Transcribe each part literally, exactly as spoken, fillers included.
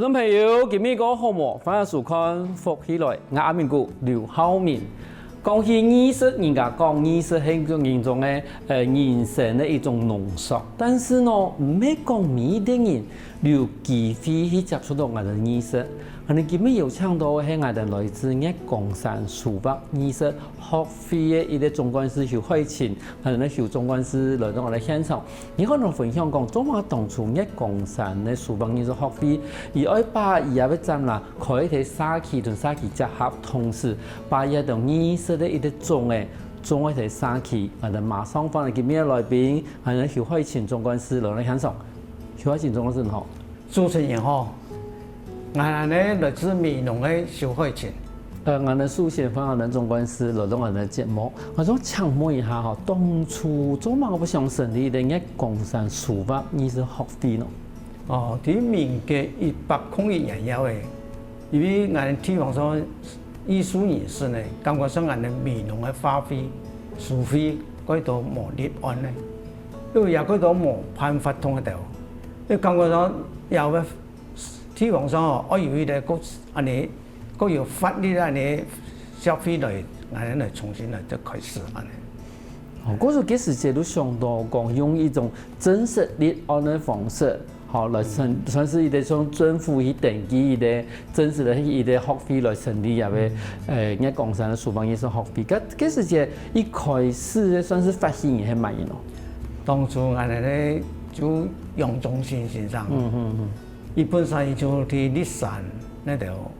觀眾朋友，今晡日過好無？歡迎收看《福氣來》，𠊎阿明哥劉浩明。講起藝術，人家講藝術係一種人種个，呃，人生个一種濃縮。但是呢，毋係講每一個人有機會去接觸到𠊎兜藝術。恁樣今晡日邀請到个係𠊎兜來自月光山書畫藝術學會个一個總幹事邱海琴，𠊎兜呢邱總幹事來到𠊎兜現場。 你可能分享講，做麼當初月光山个書畫藝術學會，佢愛把佢个展覽開在社區同社區結合，同時把佢个藝術个一個種仔種在社區。𠊎兜馬上歡迎今晡日个來賓，𠊎兜邱海琴總幹事來到現場。邱海琴總幹事你好。主持人好。 𠊎呢來自美濃个邱海琴。呃，𠊎呢首先歡迎𠊎呢總幹事來到𠊎呢節目。𠊎想請問一下吼，當初做麼个會想成立一個月光山書畫藝術學會呢？哦，在民國一百空一年了誒，因為𠊎地方上藝術人士呢，感覺上𠊎呢美濃个畫會、書會，蓋多無立案呢，又也蓋多無辦法通个頭，又感覺上也會 地方上哦，愛有一個各恁呢，各有法律恁呢，社會來，恁呢來重新來再開始恁呢。哦，故所該時節就想到講，用一種真實立案个方式，吼，來算，算是一個像政府去登記一個真實个一個學會來成立，也會，呃，月光山个書畫藝術學會。該，該時節一開始个算是發起人係麼人哦？當初恁呢呢，就楊忠信先生。嗯嗯嗯。 佢本身佢就在立山該頭，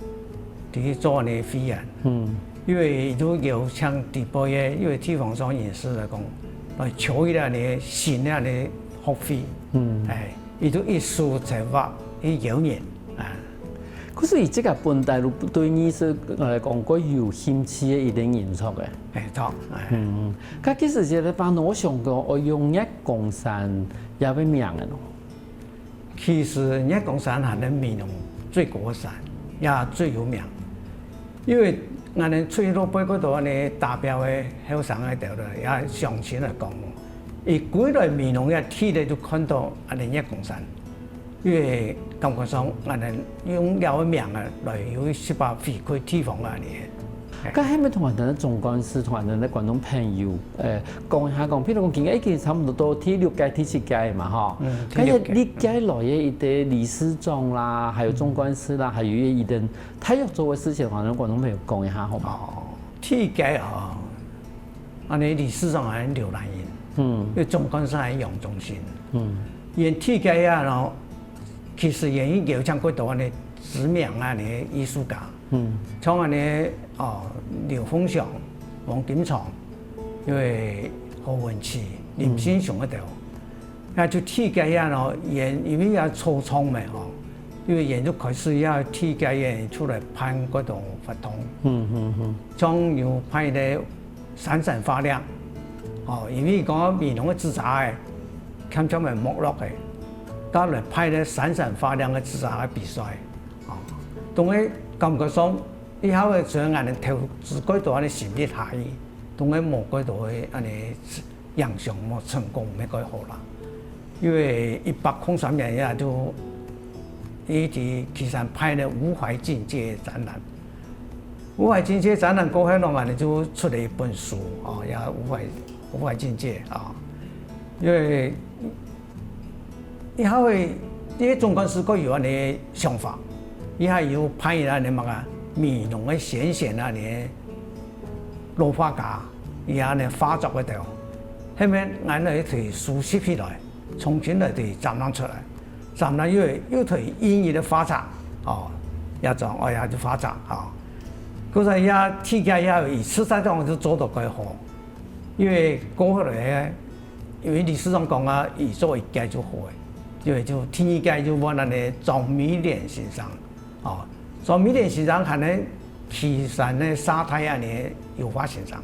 在做恁呢會員。嗯。因為佢就邀請底背个，因為地方上人士來講，來籌一個恁呢新个恁呢學會。嗯。哎，佢就一手策劃，去邀人，啊。可是佢這個本來就對藝術來講，較有興趣个一個人著个。哎，著，哎。嗯，該其實這個辦法，𠊎想講，愛用月光山這個名个咯。 其實月光山還係美濃最高个山，也最有名。因為𠊎等出去落背過多恁呢打標个後生个頭了，也鄉親來講，佢歸來美濃个第一就看到恁呢月光山，因為感覺上𠊎等用這個名啊來有一息把回饋地方啊恁呢。 該係毋係同𠊎等个總幹事、同𠊎等个觀眾朋友，呃，講一下講，譬如講，今日已經差毋多到第六屆、第七屆嘛，吼。嗯，該第六屆。歷屆來个一個理事長啦，還有總幹事啦，還有一個大約做个事情，同𠊎等觀眾朋友講一下，好嗎？哦，第一屆哦，恁呢理事長還係劉蘭英，嗯。因為總幹事還係楊忠信。嗯。佢第一屆啊，然後其實佢已經邀請過多恁呢知名啊，恁呢藝術家。 嗯。像恁呢，哦，劉鳳祥、黃金昌，因為何文琪、林信雄該兜，該就第一屆啊咯，佢因為也初創嘛吼，因為佢就開始也第一屆出來辦該種活動。嗯嗯嗯。像有辦个閃閃發亮，哦，因為講美濃个紙遮仔，欠欠个沒落个，該來辦个閃閃發亮个紙遮仔比賽。 哦，當然感覺上，以後个雖然𠊎等投資過多恁呢心力下去，當然無過多个恁呢影響無成功，無過好啦。因為一百空三年以來就一直去參辦个吳懷靜个展覽。吳懷靜个展覽過後呢，𠊎等就出了一本書，哦，也吳懷，吳懷靜个，啊，因為 以後个，這個總幹事佢有恁呢想法，佢還有辦恁呢麼个美濃个先賢恁呢老畫家，佢恁呢畫作个頭，後面𠊎來去收集起來，重新來去展覽出來，展覽又，又去印佢个畫冊，哦，這種，哦，這就畫冊，哦。故所也，第一屆也有一次在這種就做到蓋好。 因為過後來，因為理事長講啊，佢做一屆就好个，因為就第二屆就換恁呢張美蓮先生，哦，張美蓮先生還係旗山个沙太恁呢油畫先生，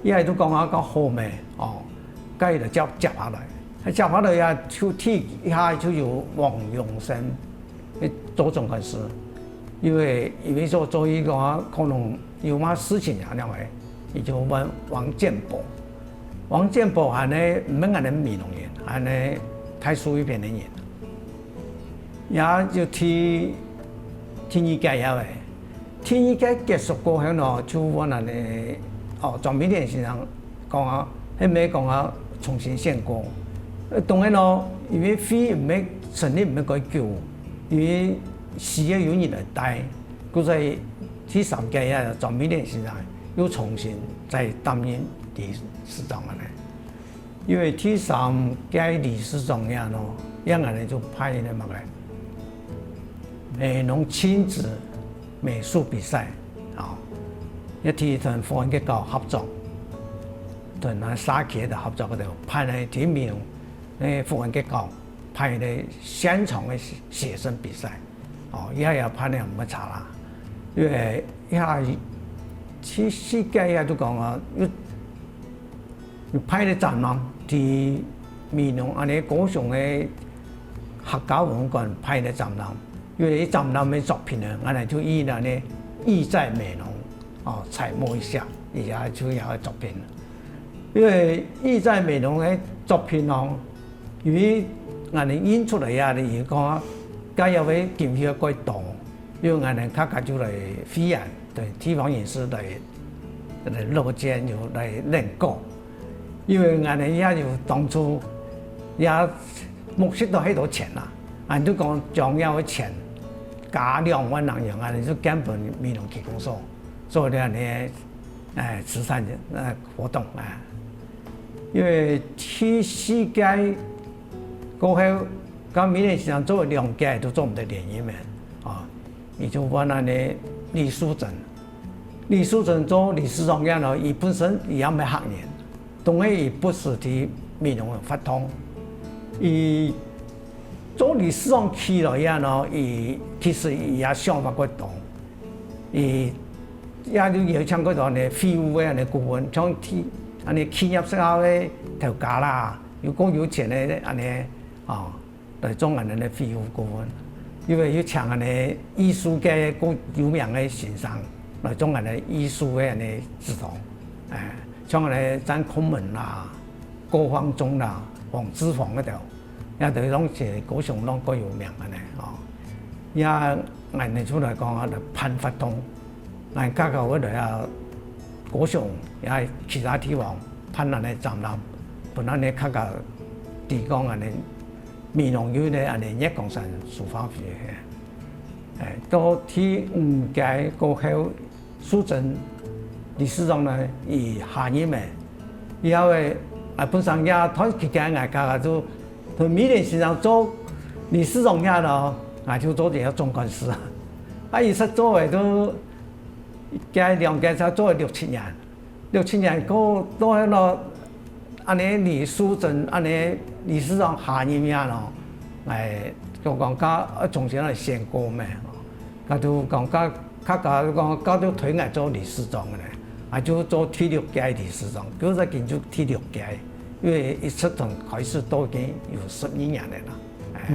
佢還就講啊，講好咩，哦，該佢就接，接下來，接下來啊，就第一下就有黃永生， 去做總幹事，因為，因為做，做一個啊，可能有麼事情啊，恁樣个，佢就問王建博。王建博還係毋係𠊎等美濃人，還係大樹一片个人。也就第第二屆也个，第二屆結束過後呢，就換恁呢，哦，莊美蓮先生講啊，係毋係講啊重新選過？呃，當然咯，因為會毋係成立毋係幾久，因為需要有人來帶，故所以第三屆也莊美蓮先生又重新再擔任理事長恁呢。 因為第三屆理事長呀喏，也恁呢就派了麼个美濃親子美術比賽，啊，也同福安國小合作，同啊社區个合作个，辦个第一名，誒，福安國小辦个現場个寫生比賽，哦，也也辦了毋會差啦，因為也第四屆也就講啊，又 有辦个展覽，在美濃恁呢高雄个客家文館辦个展覽，因為展覽个作品呢，𠊎等就以恁呢意在美濃，哦，揣摩一下，一下就這个作品。因為意在美濃个作品哦，因為𠊎等印出來啊，你講，該要个經費要幾多，因為𠊎等客家就來會員，對，地方人士來 來落錢，又來認購。因為𠊎等也有當初也募集到很多錢啦，恁就講將這个錢加兩萬零銀，恁就捐分美濃區公所，做了恁呢，誒，慈善，誒，活動啊。因為第四屆過後，到美蓮先生做兩屆都做毋得連任个，啊，佢就換恁呢李淑珍。 李淑珍做理事長以後，佢本身佢也毋係客人，當然佢不時在美濃个活動。佢做理事長起來以後，佢其實佢也想法較多，佢也有邀請較多恁呢會務个恁呢顧問，像企恁呢企業學校个頭家啦，有較有錢个恁呢，哦， 來做𠊎等个會務顧問，因為有請𠊎等藝術界个較有名个先生來做𠊎等藝術个恁呢指導，誒，像𠊎等詹孔文啦、郭方宗啦、黃志芳該兜，也都係攏係高雄攏較有名个呢，哦。也𠊎等出來講啊，來辦活動，𠊎等較較會來啊，高雄也其他地方辦恁呢展覽，分恁呢較較知講恁呢 美濃有个恁呢月光山書畫會，誒，到第五屆過後，淑珍理事長呢，佢下任个，以後个，啊，本身也同期間𠊎家下就同美蓮先生做理事長个咯，𠊎就做一个總幹事啊。啊，佢實做个都，該兩屆才做了六七年。 六七年過到該落，恁呢李淑珍恁呢理事長下任啊咯，誒，就講佢重新來選過咩，佢就講佢，佢佢講佢就推𠊎做理事長个咧，啊就做第六屆理事長，就係今就第六屆，因為一直從開始到已經有十二年了啦，誒。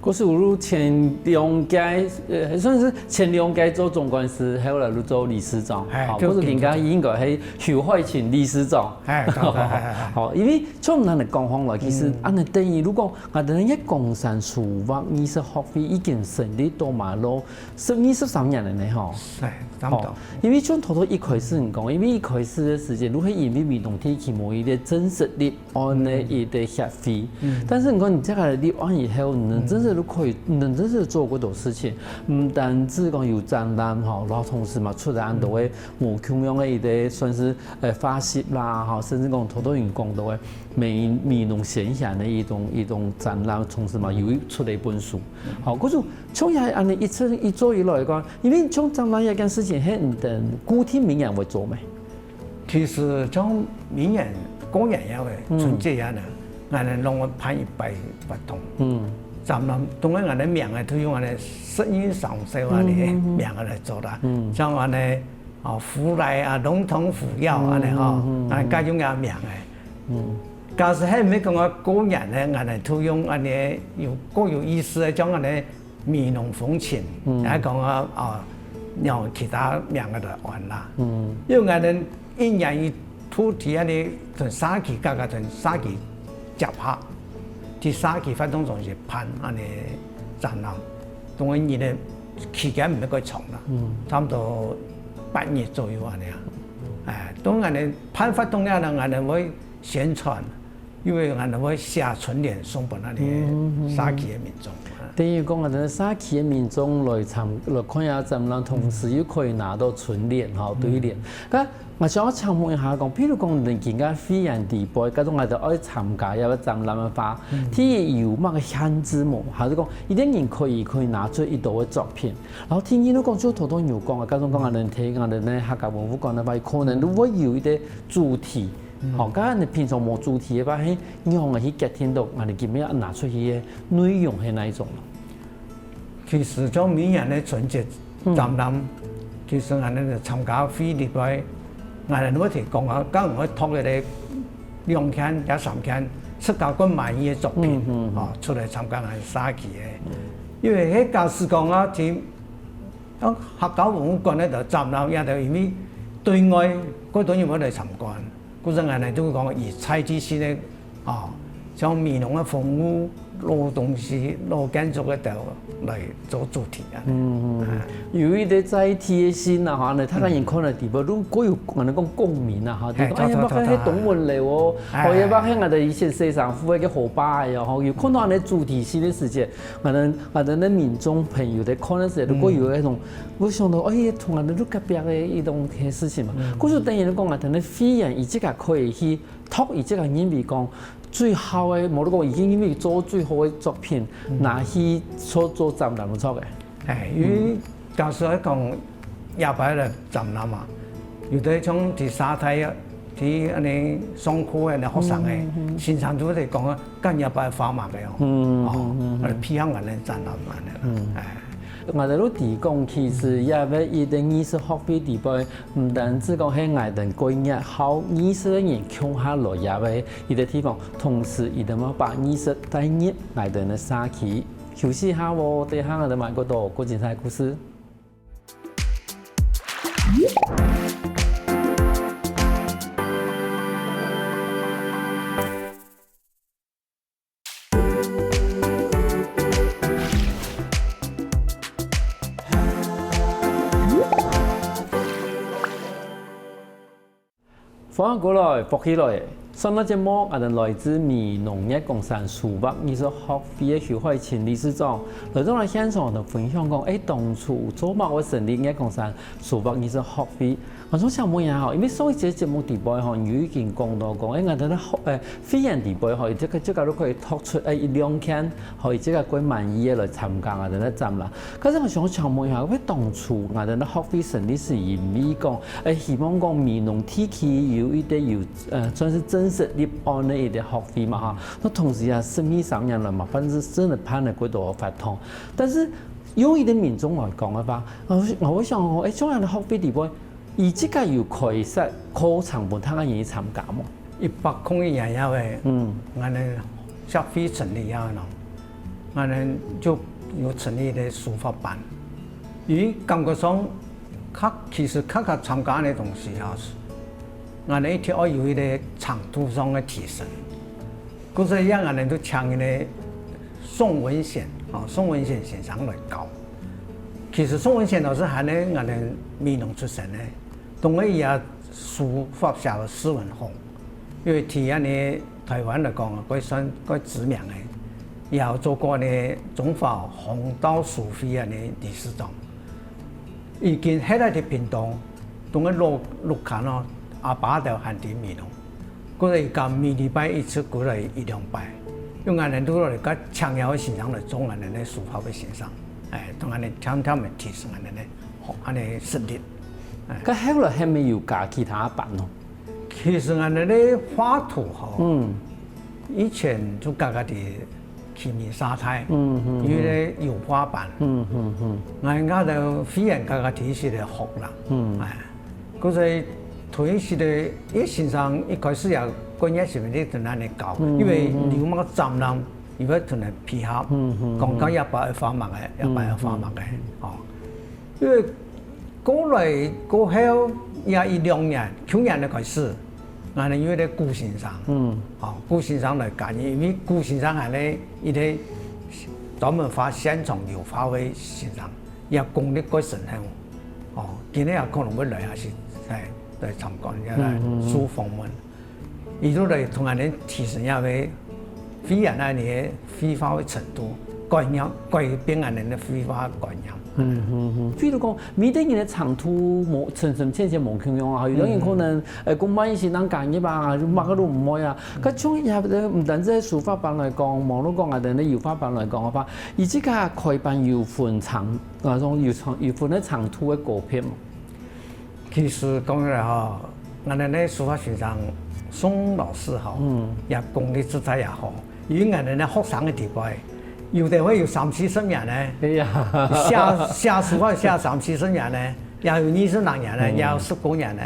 故所有前兩屆，呃，算是前兩屆做總幹事，後來又做理事長。哎，好，就故所今屆應該係邱海琴理事長。哎，對，對，對，對，對。好，因為從𠊎等講方來，其實，嗯。恁呢等於，如果𠊎等月光山書畫藝術學會已經成立到嘛，都十二、十三年了呢，吼。哎，差不多。好，因為像頭頭一開始你講，因為一開始个時間，如果因為美濃地區無一個真實立案个一個協會，嗯。但是你看你這個立案以後，你真正都可以，你真正做過多事情，毋單止講有展覽吼，然後同時嘛出來恁多个無共樣个一個算是，呃，發行啦吼，甚至講頭頭你講到个美，美濃先賢个一種，一種展覽，同時嘛有出了一本書。好，可是像也恁呢一直一做以來講，因為像展覽這件事情，係你等固定每年會做咩？ 其實像每年過年以後个，嗯。春節以後呢，𠊎等攏會辦一擺活動。嗯。展覽，當然𠊎等名个都用恁呢十二生肖恁呢，嗯，嗯，嗯。名个來做啦。嗯。像恁呢，哦，福來啊，龍騰虎躍恁呢吼，嗯，嗯，嗯。𠊎等該用个名个。嗯。假使係毋係講啊過年呢，𠊎等都用恁呢有，較有意思个，像恁呢 美濃風情，嗯。也講啊，啊，用其他名个來安啦。嗯。因為𠊎等一年一度在恁呢同社區，佮佮同社區接合，在社區活動中心辦恁呢展覽，當然日个期間毋係過長啦，差毋多八日左右恁樣啊。哎，當然呢，辦活動了呢，𠊎等會宣傳，因為𠊎等會寫春聯送分𠊎等社區个民眾。等於講，𠊎等社區个民眾來參來看下展覽，同時又可以拿到春聯吼，對聯。該 𠊎想要請問一下，講，譬如講，你今个會員裡背，假如𠊎等愛參加這个展覽个話，第一有麼个限制無？還係講，一個人可以可以拿出幾多个作品？然後第二，你講就頭頭有講啊，假如講𠊎等提𠊎等个客家文物館个話，可能都會有一個主題，吼，假如你平常無主題个話，係仰般去決定到𠊎等今日要拿出去个內容係哪一種？ 其實像每年个春節展覽，其實𠊎等个參加費裡背，𠊎等會提供啊，可能會擇一個兩件也三件，自家較滿意个作品，哦，出來參加𠊎等社區个。因為該假使講啊，像客家文物館个展覽，也就因為對外較多人會來參觀，故所𠊎等就講以在地性个 哦，像美濃个風物、老東西、老建築个都來做主題啊。嗯，有一個在地个性啊，吼，恁樣大家人看了底背，都較有恁樣講共鳴啊，吼，就講，哎呀，著著著著，該係東門樓哦，哎，哦，也係𠊎等以前洗衫褲个河壩个哦，吼，有看到恁樣主題性个時節，𠊎等𠊎等个民眾朋友在看个時節，都較有該種，會想到，哎，同𠊎等都隔壁个一種个事情嘛。故所等於講，𠊎等个會員，佢自家可以去 擇佢自家認為講最好个，無論講已經認為做最好个作品，拿去做做展覽就著个。哎，因為假使來講，這擺个展覽嘛，有个像在沙台啊，在恁樣上課个學生个，先生就會講啊，看這擺畫麼个哦，哦，來配合𠊎等展覽恁樣啦，哎。 𠊎等都知講，其實這位一個藝術學會裡背，毋單止講係𠊎等過熱好藝術个人共下來這位一個地方，同時佢等乜把藝術帶入𠊎等个社區。休息下哦，等下𠊎等還過多過精彩故事。 歡迎過來，福氣來！上段節目，𠊎等來自美濃月光山書畫藝術學會个邱海清理事長，來到𠊎等現場同分享講，欸，當初做麼个會成立月光山書畫藝術學會？ 𠊎想請問一下吼，因為上一節節目裡背吼，你已經講到講，欸，𠊎等个學，欸，會員裡背吼，佢自家，自家都可以擇出，欸，一兩件，吼，佢自家較滿意个來參加𠊎等个展覽。可是𠊎想請問一下，為當初𠊎等个學會成立係因為講，欸，希望講美濃地區有一個有，呃，算係正式立案个一個學會嘛，哈。該同時啊，十二三年來嘛，反正真个辦了幾多活動。但是用一個民眾來講个話，𠊎會，𠊎會想講，欸，像恁个學會裡背， 佢自家有開設課程分大家人去參加無？一百空一年以後个，嗯，𠊎等協會成立以後呢，𠊎等就有成立一個書法班。因為感覺上，較，其實較較參加个東西啊，𠊎等一定愛有一個程度上个提升。 故所以𠊎等就請一個宋文顯，哦，宋文顯先生來教。其實宋文顯老師還係𠊎等美濃出身个，當然佢个書法寫到十分好，因為在𠊎等台灣來講啊，可以算可以知名个，也有做過呢中華弘道書會个呢理事長。 已經歇在屏東，當該老屋下哦，阿爸就還在美濃。故所佢講每禮拜一次過來一兩擺，用𠊎等都來个請邀先生來做𠊎等个書法个先生，欸，同𠊎等添添个提升𠊎等个，吼，恁樣實力。欸。該後來係毋係有加其他班哦？ 其實𠊎等个畫圖吼，嗯，以前就家家己去面沙太，嗯嗯，因為有畫班，嗯嗯嗯，𠊎等个會員家家己去个學啦，嗯，欸，故所推起个，葉先生一開始也關鍵是毋係同𠊎等教，嗯，因為有麼个展覽，佢會同𠊎等配合，嗯嗯，講到這擺愛畫麼个，這擺愛畫麼个，哦。 因為過來過後也一兩年，舊年个開始，𠊎等有一個古先生，嗯，哦，古先生來加入，因為古先生還係一個專門畫現場油畫个先生，也功力蓋深厚。哦，今日也可能會來，也係，哎，來參觀，也來受訪問。佢就來同𠊎等提升這个會員恁呢个繪畫个程度，改變，改變𠊎等个繪畫觀念。嗯嗯嗯。譬如講，每個人个程度無，深深淺淺無共樣啊，有个人可能，呃，講麼个先生加入啊，就麼个都毋會啊。該像也毋單止係書法班來講，無論講啊，等个油畫班來講个話，佢自家開班有分程，啊，種有程，有分个程度个高低無？其實講起來吼，𠊎等个書法先生宋老師吼，嗯，也功力實在也好，因為𠊎等个學生个地步，有个會有三四十年呢，哎呀，寫，寫書法寫三四十年呢，也有二十零年呢，嗯，也有十幾年呢。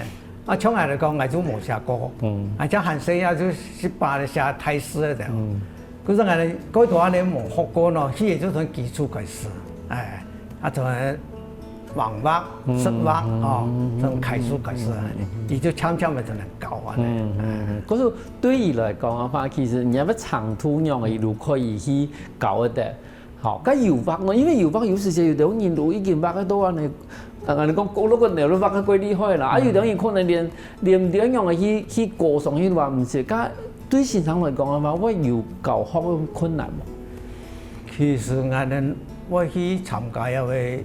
啊，像𠊎來講，𠊎就無寫過，嗯，啊，像還細也就十八歲寫大字个，嗯。 故所𠊎等過多恁呢無學過咯，佢也就從基礎開始，哎，啊，從畫畫、識畫，哦，從開始開始，佢就漸漸个就能教恁呢。嗯嗯嗯。可是對佢來講个話，其實你也愛程度仰仔，佢就可以去教得。好，該油畫呢？因為油畫有時節有兜人都已經畫个到恁呢，呃，你講高到个了，都畫个過厲害啦。啊，有兜人可能連，連這樣个去，去高上去畫毋識，該 對先生來講个話，會有教學个困難無？其實𠊎等會去參加該个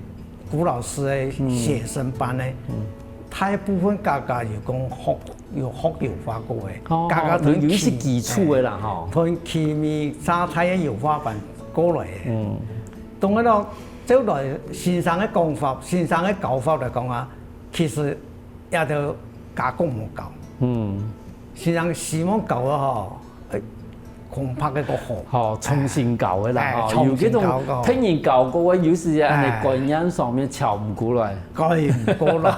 古老師个寫生班呢，大部分家家有講學，有學油畫過个，哦，家家同有，有一些基礎个啦，吼。同奇美沙大个油畫班過來个。嗯。當然咯，照來先生个講法，先生个教法來講啊，其實也就加工無夠。嗯。 先生希望教个吼，哎，空白个个好。吼，重新教个啦，哎，吼，有這種重新教个。別人教過个，有時啊，哎，觀念上面搶毋過來。改毋過來。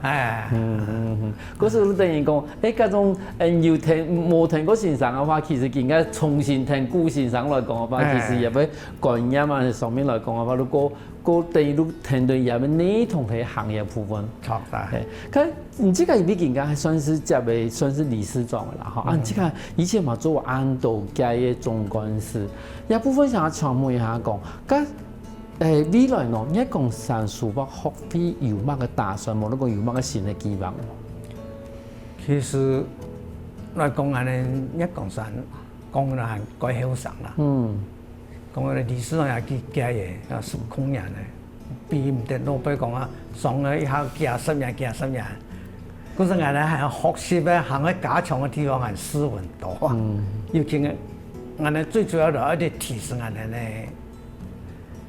哎。嗯嗯嗯。可是等於講，哎，該種，嗯，有聽，無聽過先生个話，其實應該重新聽古先生來講个話，哎，其實也會觀念啊上面來講个話，如果 過等於你團隊也愛內同去行个部分。著啊。嘿，該你這个畢竟講還算係接个，算係理事長个啦，吼。啊，你這个以前嘛做恁多屆个總幹事，這部分想愛請問一下講，該，誒，未來呢，月光山書畫學會有麼个打算無？你講有麼个新个計畫無？其實來講，恁呢月光山講來還蓋後生啦。嗯。 講个理事長也幾屆个，啊，十空年个，比毋得老輩講啊，上个一下幾啊十年，幾啊十年。故所𠊎等還學習个，還愛加強个地方還十分多啊。嗯。尤其𠊎等最主要个愛提升𠊎等个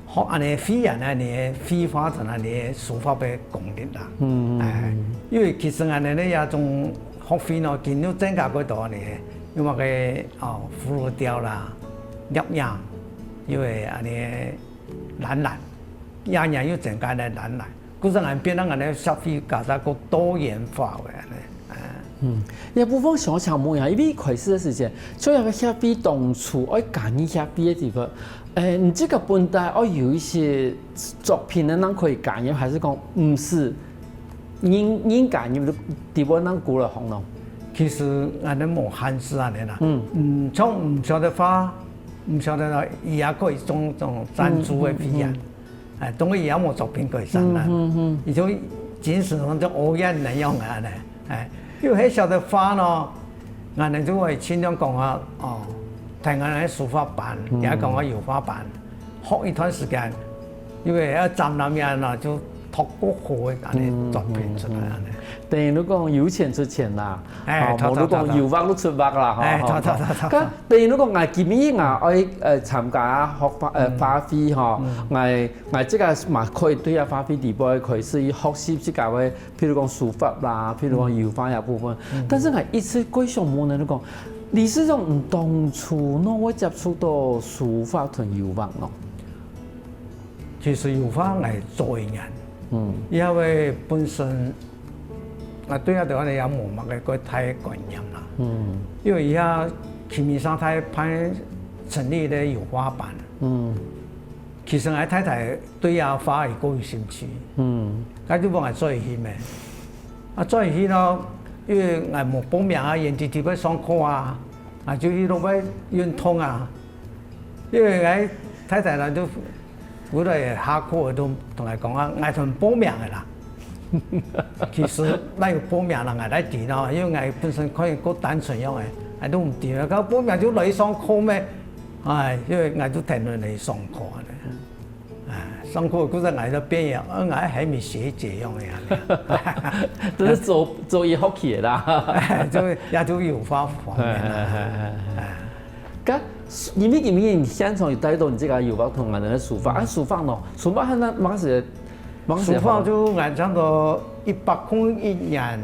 學恁呢會員恁呢个繪畫同恁呢个書法个功力啦。嗯嗯嗯。哎，因為其實𠊎等个這種學會呢，今日增加幾多呢？有麼个，哦，葫蘆雕啦， 攝影，又會恁呢个展覽，也也有增加个展覽，故所𠊎變到𠊎个協會加上个多元化个恁呢，啊。嗯，這部分想請問一下，因為開始个時間，所以个協會當初愛加入協會个地方，誒，你這个本底愛有一些作品呢，正可以加入，還係講毋使？ 人，人家人都知你恁古來行咯。其實𠊎等無限制恁呢啦。嗯。嗯，像毋曉得畫，毋曉得畫，佢也可以做，做贊助个會員。嗯，嗯，嗯。哎，當然佢也無作品可以展覽。嗯，嗯，嗯。佢就精神上就偶然那樣个恁呢。哎，因為還曉得畫咯，𠊎等就會盡量講啊，哦，聽𠊎等个書法班，嗯。也講啊油畫班。 學一段時間，因為愛展覽啊，就讀過好个恁呢作品出來恁呢。嗯，嗯，嗯。等於你講有錢出錢啦，哎，哦，著，無你講著，著。有畫就出畫啦，吼，哎，吼，著，著，著，著。該等於你講，𠊎今日啊，愛，呃，參加學畫，呃，嗯。畫會吼，嗯。𠊎，𠊎這个嘛可以對啊畫會底背開始學習自家个 譬如講書法啦，譬如講油畫這部分。嗯。但是𠊎一直蓋想問呢，就講，理事長你當初仰會接觸到書法同油畫呢？其實油畫𠊎做一年，嗯。因為本身，啊，對啊，對啊，也無麼个過大个觀念啦。嗯。因為佢啊，奇美沙大辦成立个油畫班。嗯。 其實𠊎太太對這畫佢過有興趣，嗯。該就分𠊎做去咩。啊，做去咯，因為𠊎無報名啊，原地地位上課啊，啊，就去落尾運動啊。因為𠊎 太太呢就為了下課都同𠊎講啊，𠊎同報名个啦。其實哪有報名啦，𠊎來提咯，因為𠊎本身可以過單純樣个，𠊎都毋知啊，佢報名就來上課咩？哎，因為𠊎就天天來上課个。哎，上課故所𠊎就變樣，呃，𠊎還沒學姐樣个啊。這是做做一學期个啦。哎，就也就油畫方面啦。哎。該因為今日現場有帶到你這個油畫同𠊎等个書法，啊，書法喏，書法還那麼時，麼時書法就𠊎差不多一百空一年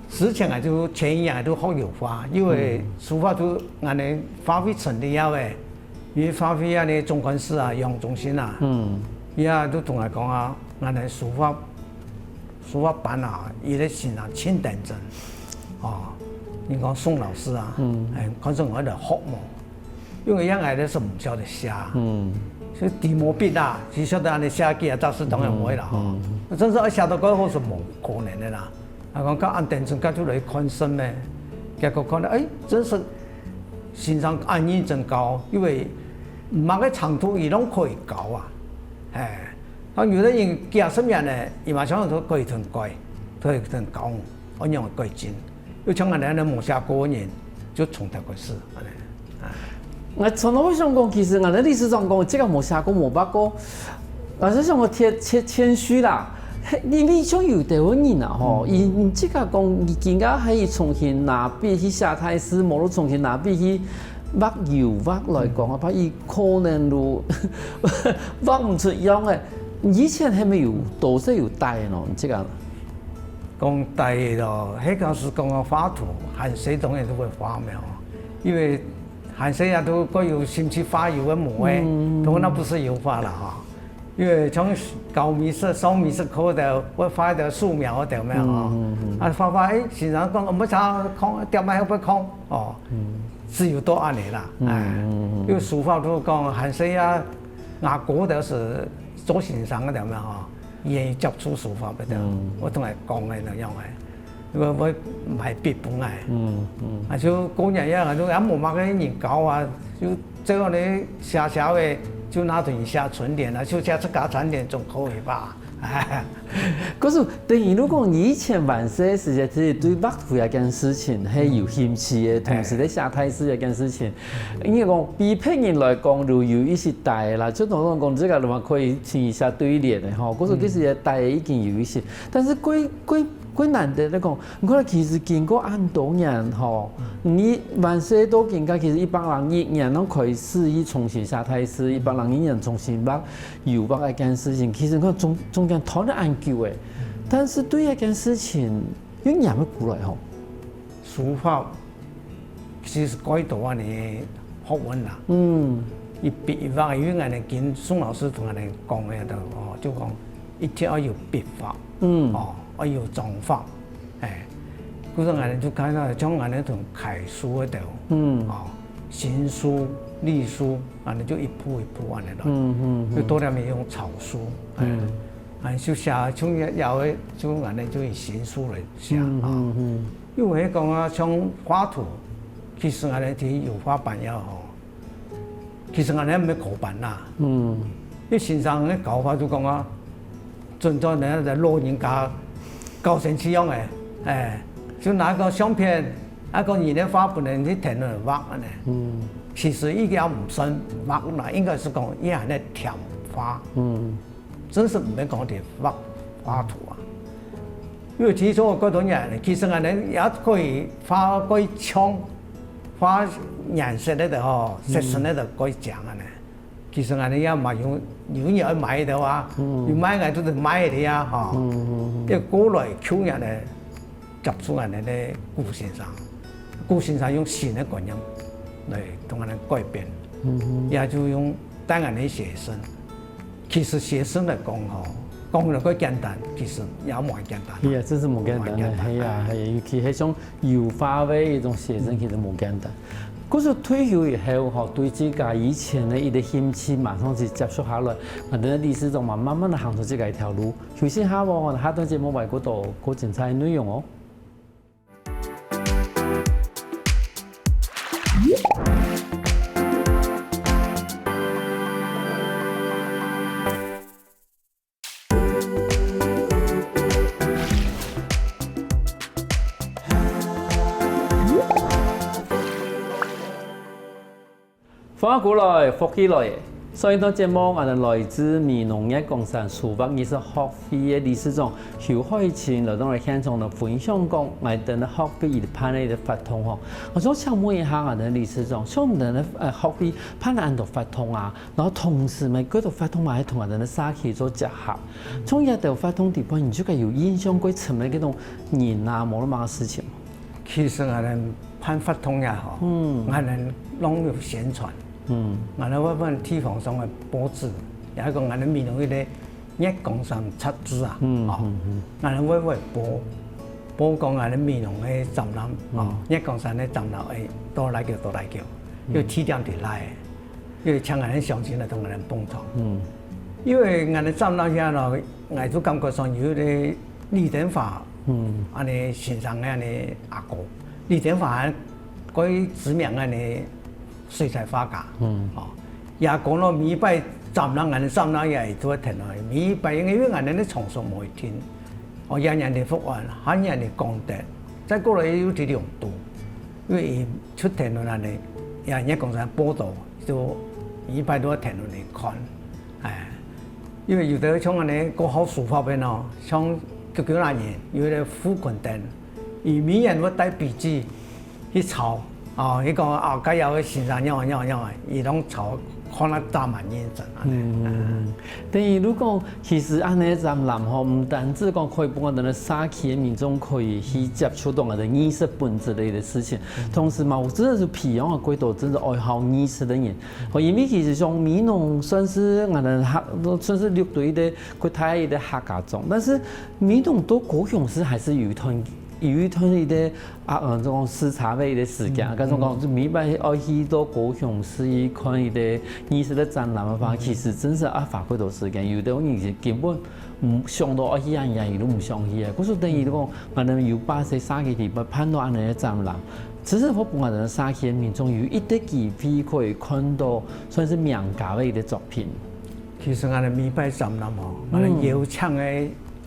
之前啊，就前一年都學油畫，因為書法就𠊎等花費成的要个，因為花費啊，那中觀寺啊，楊忠信啊，嗯，佢啊都同𠊎講啊，𠊎等書法書法班啊，佢个先生盡認真，哦，你講宋老師啊，嗯，哎，看上𠊎來學無？因為樣𠊎个係毋曉得寫，嗯，所以提毛筆啊，只曉得恁樣寫幾下，但是當然毋會啦，吼，真是愛寫到蓋好係無可能个啦。啊，講到恁認真，該就來看書咩？結果看到，哎，真是先生恁認真教，因為麼个程度佢攏可以教啊，哎。 啊，有个人幾下十年呢，佢嘛想講可以同改，可以同教，恁樣改進。又像𠊎等恁樣無寫過个人，就從頭開始，恁樣。𠊎從來會想講，其實𠊎等理事長講，這個無寫過、無畫過，𠊎係想講謙謙謙虛啦。因為像有兜个人啊，吼，佢自家講，佢今下係重新拿筆去寫大字，無就重新拿筆去畫油畫來講啊，怕佢可能就畫毋出樣个。 以前係毋係有多少有帶喏？這個講帶个咯，該個係講个畫圖，還細當然都會畫嘛，因為還細啊都較有興趣畫油个模个，當然那不是油畫了哈。因為從搞美術、上美術課个，會畫一條素描个嘛哈，啊畫畫，哎，先生講，毋好空，點下會空哦，只有到恁樣啦，哎，因為書法都講還細啊， 𠊎哥就係做先生个點樣吼，願意接觸書法个點，𠊎同佢講个恁樣个，𠊎𠊎買筆分佢，啊就過年也𠊎就也無麼个人教啊，就只有你寫寫个，就拿等寫春聯啊，就寫自家春聯總可以吧？ 可是等於如果你以前還細時節，其實對畫圖這件事情係有興趣个，同時在寫大字這件事情，應該講比別人來講就有一息帶啦。就同講這個的話可以請一下對聯个吼，可是其實帶已經有一息，但是過過過難得來講，你看其實經過恁多年吼，你還細到今下其實一百零一年，然後開始去重新寫大字，一百零一年重新畫。 油畫這件事情，其實佢中中間拖了恁久誒，但是對這件事情又拈會過來吼。書法其實蓋多恁樣學問啦。嗯，一筆一畫，因為𠊎等跟宋老師同𠊎等講个都哦，就講一定愛有筆法，嗯，哦，愛有章法，哎，故所𠊎等就看到像𠊎等同楷書个都，嗯，哦，行書、隸書，𠊎等就一步一步恁樣來，嗯嗯，就多點用草書，哎。 啊，就寫像也也會就恁樣就以行書來寫啊。因為講啊，像畫圖，其實恁樣提油畫班也好，其實恁樣毋係考班啦。嗯，因為先生个教法就講啊，準做人家老人家教先去用个，哎，就拿個相片，啊個人个畫本人去填來畫恁樣。嗯，其實已經毋算畫啦，應該係講佢還在添畫。嗯。 真係毋免講得畫畫圖啊。因為其實我過多年，其實𠊎等也可以畫蓋像，畫顏色个吼，色彩个蓋靚恁樣。其實𠊎等也嘛有有人愛買个啊，有買个就係買个啊吼。要過來舊年个 接觸恁樣个古先生，古先生用新个觀念來同𠊎等改變，也就用帶𠊎等學生。其實學生來講吼，講來較簡單，其實也無恁簡單。係啊，真係無簡單个，係啊，係啊，尤其係像油畫个一種學生，其實無簡單。故所退休以後吼，對自家以前个一個興趣馬上去接觸下來，𠊎等理事長嘛慢慢个行出自家一條路。 休息下哦，下段節目還有過多過精彩个內容哦。歡迎過來，福氣來！上一段節目，𠊎等來自美濃月光山書畫藝術學會个理事長邱海清來到𠊎等現場來分享講，𠊎等个學會佢辦个一個活動吼。𠊎想請問一下𠊎等个理事長，像𠊎等个呃學會辦恁多活動啊，然後同時嘛，這兜活動嘛還同𠊎等个社區做結合。從這兜活動底背，你自家有印象最深个這種人啊，無論麼个事情無？ 其實𠊎等辦活動也好，𠊎等攏有宣傳，𠊎等會分地方上个報紙，也係講𠊎等美濃一個月光山雜誌啊，吼，𠊎等會會報，報講𠊎等美濃个展覽，吼，月光山个展覽，誒，到哪久到哪久，有地點在哪，有請𠊎等鄉親來同𠊎等捧場。因為𠊎等展覽下咯，𠊎就感覺上有一個李登華，恁呢先生个恁呢阿哥。 李登華還過知名个呢水彩畫家，哦，也講到每一擺展覽，𠊎等展覽也都會停落來，每一擺因為𠊎等个場所無一定，哦，也人哋福安，還人哋光德，再過來又在龍都，因為佢出庭論恁呢，也人家講成報導，就每一擺都會停落來看，哎，因為有的像恁呢，過好書法个哦，像九九那年有一個傅昆登。 佢每年會帶筆記去抄，哦，佢講啊，該有个先生仰仔仰仔仰仔，佢攏抄看啊，打滿認真啊。嗯，等於如果其實恁呢展覽吼，毋單止講可以分𠊎等个社區个民眾可以去接觸到𠊎等藝術本質類个事情，同時嘛，有真个係培養个幾多真个愛好藝術个人。吼，因為其實像美濃算係𠊎等客，算係六堆个幾大个客家庄，但是 美濃到高雄市還係有一段有一段一個啊，嗯，這種時差个一個時間，該種講，就每擺愛去到高雄市去看一個藝術个展覽个話，其實真係愛花幾多時間。有个人是根本毋想到愛去啊，也都毋想去啊。故所等於講，𠊎等有把握社區裡背辦到恁呢个展覽，其實會分𠊎等社區个民眾有一個機會可以看到，算係名家个一個作品。 其實𠊎等每擺展覽吼，𠊎等邀請个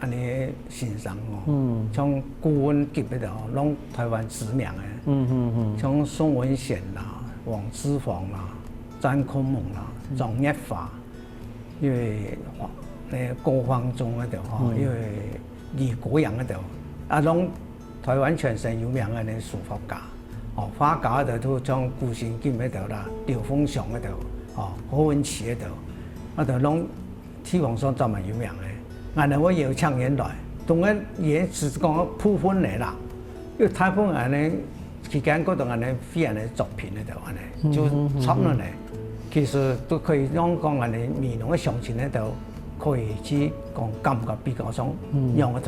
恁呢先生吼，像顧問級个吼，攏台灣知名个，像宋文賢啦、黃志芳啦、詹坤蒙啦、張月華，因為那個高方中个吼，因為李國陽个吼，啊，攏 台灣全省有名个呢書法家，哦，畫家个就像顧心金个啦，劉鳳雄个，哦，何文琪个，啊，就攏地方上專門有名个。𠊎等會邀請人來，當然也只是講部分个啦，因為大部分恁呢，期間過到恁呢，非常个作品个，恁呢就差不多呢。其實都可以用講恁呢，美濃个鄉親个，可以去講感覺比較上，用个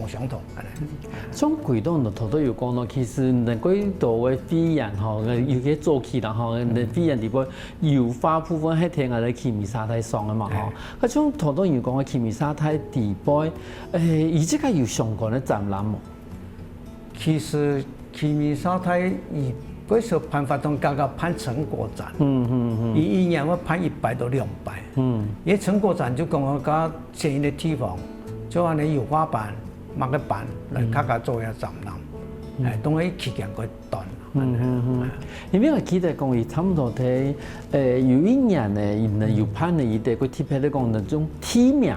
無相同。像佢兜頭頭有講到，其實你兜个會員吼，尤其早期啦吼，你兜會員裡背油畫部分係聽𠊎兜奇美沙泰上个嘛吼。啊像頭頭有講个奇美沙泰裡背，誒，佢自家有相關个展覽無？其實奇美沙泰佢該時辦活動，剛剛辦成果展，嗯嗯嗯，佢一年會辦一擺到兩擺，嗯，佢成果展就講講該 選一個地方，做恁呢油畫班、麼个班來客家做一個展覽，哎，當然期間過短。嗯嗯嗯。因為𠊎記得講，佢差不多在，誒，有一年呢，佢兜有辦了一個，佢特別个講，那種地名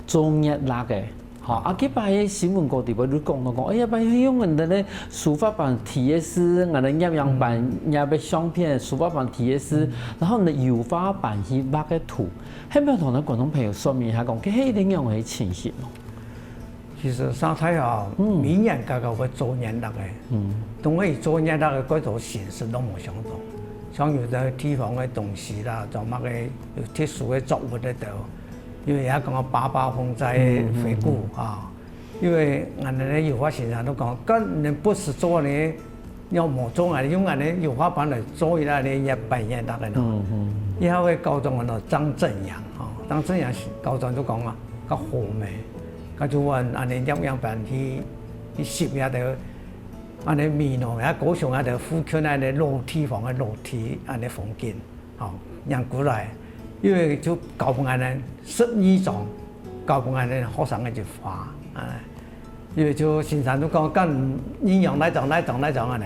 做月曆个。吼，啊，該擺个新聞稿裡背就講到講，哎呀，擺用𠊎兜个書法班題个字，𠊎兜攝影班攝个相片，書法班題个字，然後呢，油畫班去畫个圖。 係毋係同𠊎觀眾朋友說明一下，講該係仰般个情形哦？其實沙泰啊，每年該個會做月曆个，嗯，當然做月曆个該種形式都無相同。像有个地方个東西啦，做麼个有特殊个作物个都，因為也講个八八風災个回顧啊， 因為𠊎兜个油畫先生都講，該你不時做呢，要無做啊，用恁呢油畫班來做一下呢，也扮演大个咯。以後个校長个咯，張正陽吼，張正陽校長就講啊，較好咩，該就換恁呢攝影班去去翕一下个，恁呢美濃啊、高雄啊个附近啊个老地方个老地恁呢風景。 吼，影過來，因為就交分𠊎兜十二張，交分𠊎兜學生个一畫，啊，因為就先生就講，該你用哪張、哪張、哪張恁呢。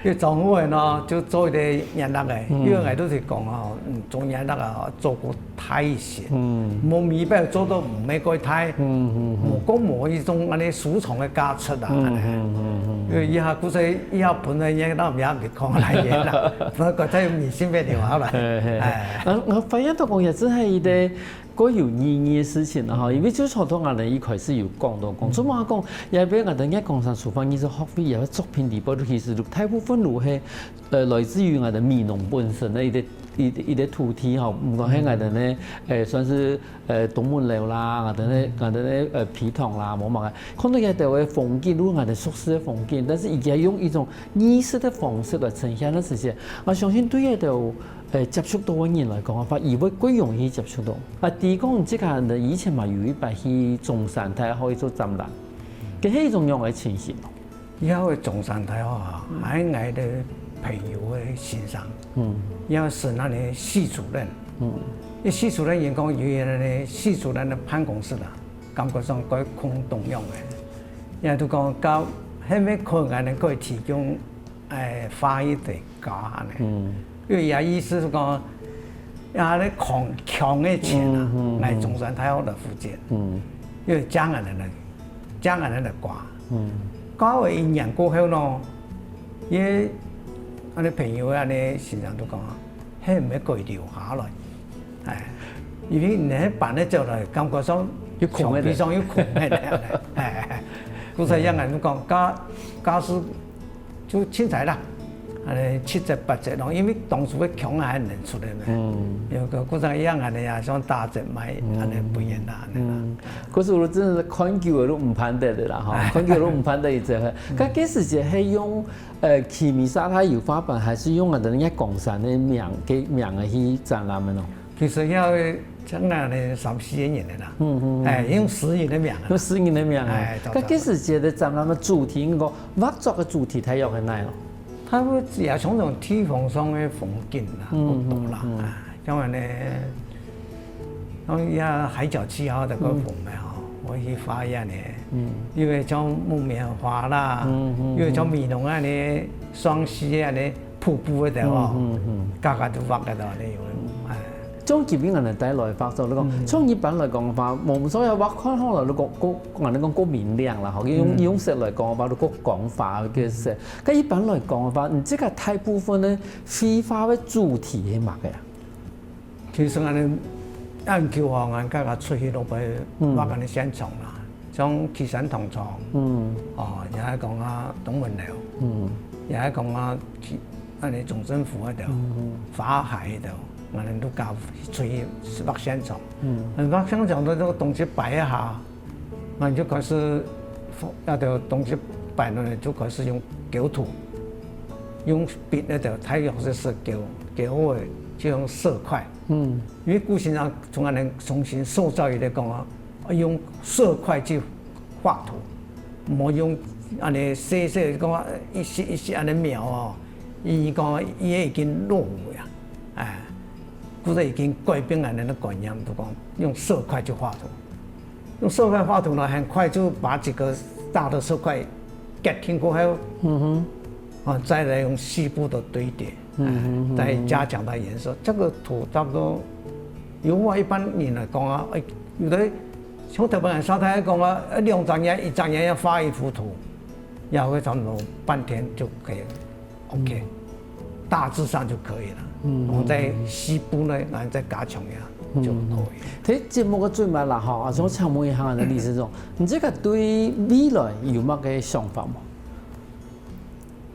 个丈夫个呢，就做一个演员个，因為𠊎都係講吼，嗯，做演員啊，做過大一些，嗯，無目標做到毋係過大，嗯嗯，無講無一種恁呢收藏个價值啊，嗯嗯嗯嗯，因為以後故所以後本來演到也別講來演啦，不過佢有明星个留下來，嘿嘿，哎，啊，我發現到講也真係一个 過有意義个事情啦吼，因為就像頭先𠊎等一開始有講到講，做麼講，也分𠊎等个廣場書法藝術學會也作品裡背，其實大部分都係，呃，來自於𠊎等美濃本身个一个一一个土地吼，毋管係𠊎等个，呃，算是呃東門樓啦，𠊎等个𠊎等个呃埤塘啦，無麼个，看到這兜个風景，都係𠊎等熟悉个風景，但是佢用一種藝術个方式來呈現个時節，𠊎相信對這兜 呃，接觸到个人來講个話，佢會較容易接觸到。啊，第一講，這个人以前嘛有一擺去中山大學去做展覽，該係一種樣个情形咯。以後个中山大學啊，還有𠊎个朋友个先生，嗯，也係那个系主任，嗯，該系主任員工有一个系主任个辦公室啊，感覺上該空洞樣个，也就講到後面可能能夠提供 哎，花一个家呢。嗯，因為也意思係講，也咧強強个錢啊，嗯嗯嗯，來中山大學來負責。嗯，因為將來个，將來个瓜。嗯，瓜个一年過後呢，也，恁呢朋友恁呢先生都講，係毋係可以留下來？哎，因為你辦个走來，感覺上又空个，牆壁上又空个了。哎，故所以人講，假假使 就凊彩啦，恁呢七折八折咯，因為當初个強還能出來嘛。嗯，有个故所以恁呢啊，想打折賣，恁呢分人啦，恁呢啦。嗯，可是𠊎真个係看久了都毋盼得个啦吼，看久了都毋盼得一隻。該該時節係用呃奇美沙拉油畫板，還是用𠊎等个廣山个名个名个去展覽个咯？ 其實也有將來个三四个人个啦，嗯嗯，哎，用私人个名啊，用私人个名啊。哎，對對對。該該時節个展覽个主題，應該畫作个主題大約係哪咯？佢也像種地方上个風景啦，嗯，好多啦，嗯嗯，啊，像恁呢，像這海角七號个畫風个吼，𠊎去畫恁呢，嗯，因為像木棉花啦，嗯嗯，因為像美濃恁呢，雙溪恁呢， 瀑布个地方，嗯嗯嗯，家家都畫个地方，恁呢有个，哎。總結𠊎等帶來畫作，你講，嗯，從一般來講个話，無所謂畫看好了，你講過，𠊎等講過明亮啦，吼，用用色來講个話，你過光滑个色。該一般來講个話，你這个大部分个繪畫个主題係麼个啊？ 其實恁呢，恁久吼，𠊎家家出去都會畫恁呢現場啦，像旗山糖廠，嗯，哦，也係講啊東門樓，嗯，也係講啊去恁呢總政府該兜，嗯，花海該兜，𠊎等都家出去畫現場，嗯，畫現場都都東西擺一下， 𠊎就開始，該兜東西擺落來就開始用勾圖，用筆該兜，大約係勾，勾好个就用色塊。嗯，因為古先生從恁呢重新塑造佢來講啊，用色塊去畫圖，毋好用恁呢細細講啊一息一息恁呢描哦，佢講佢已經落雨啊，哎，故所已經改變恁呢个觀念，就講用色塊去畫圖。 用色塊畫圖呢，很快就把幾個大的色塊結定過後，嗯哼，啊，再來用細部的堆疊，嗯哼，哎，再加強它顏色。這個圖差不多油畫一般人來講啊，哎，有的像台灣人上台講啊，哎，兩隻眼、一隻眼要畫一幅圖，也會差不多半天就可以了。 OK，大致上就可以了。嗯，我們再細部呢，然後再加強一下就可以了。在節目个最尾啦，吼，啊，想請問一下，李先生，你這个對未來有麼个想法無？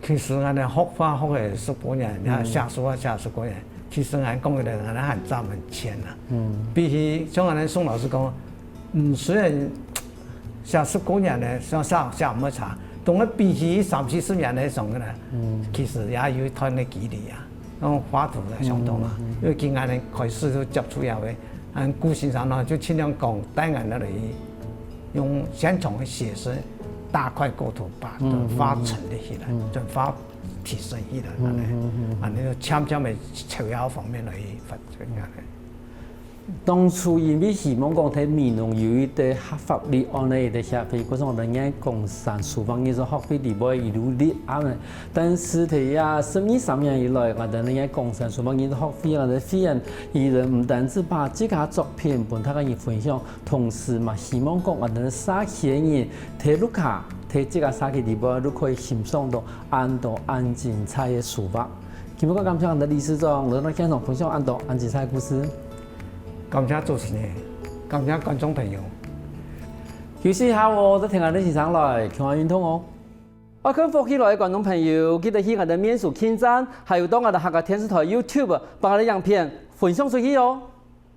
其實𠊎呢，學畫學个十幾年，你看寫書啊寫十幾年，其實𠊎講个人，𠊎還站很前啊。嗯，比起像𠊎呢，宋老師講，嗯，雖然 寫十幾年呢，寫寫寫毋會差，同佢比起三四十年呢，上个呢，其實也有一段个距離啊。該畫圖也相當啊，因為今年呢開始就接觸這位，啊，古先生呢就盡量講帶𠊎等來用現場个寫生，大塊構圖把它畫成立起來，就畫提升起來，恁呢，恁呢就漸漸个朝這方面來發展下來。當初因為希望講在美濃有一個合法立案个一個協會，故所𠊎等个岡山書畫藝術學會裡背一路立案个。但是在這十二三年以來，𠊎等个岡山書畫藝術學會，𠊎等會員，佢等毋單止把自家作品分大家人分享，同時嘛希望講𠊎等社區个人在屋下，在自家社區裡背都可以欣賞到恁多恁精彩个書畫。今晡日感謝𠊎等理事長來到現場分享恁多恁精彩个故事。 感謝主持人，感謝觀眾朋友。休息一下哦，再聽𠊎等先生來，共下運動哦。愛看福氣來个觀眾朋友，記得去𠊎等面書網站，還有到𠊎等客家電視台YouTube，幫𠊎等影片分享出去哦。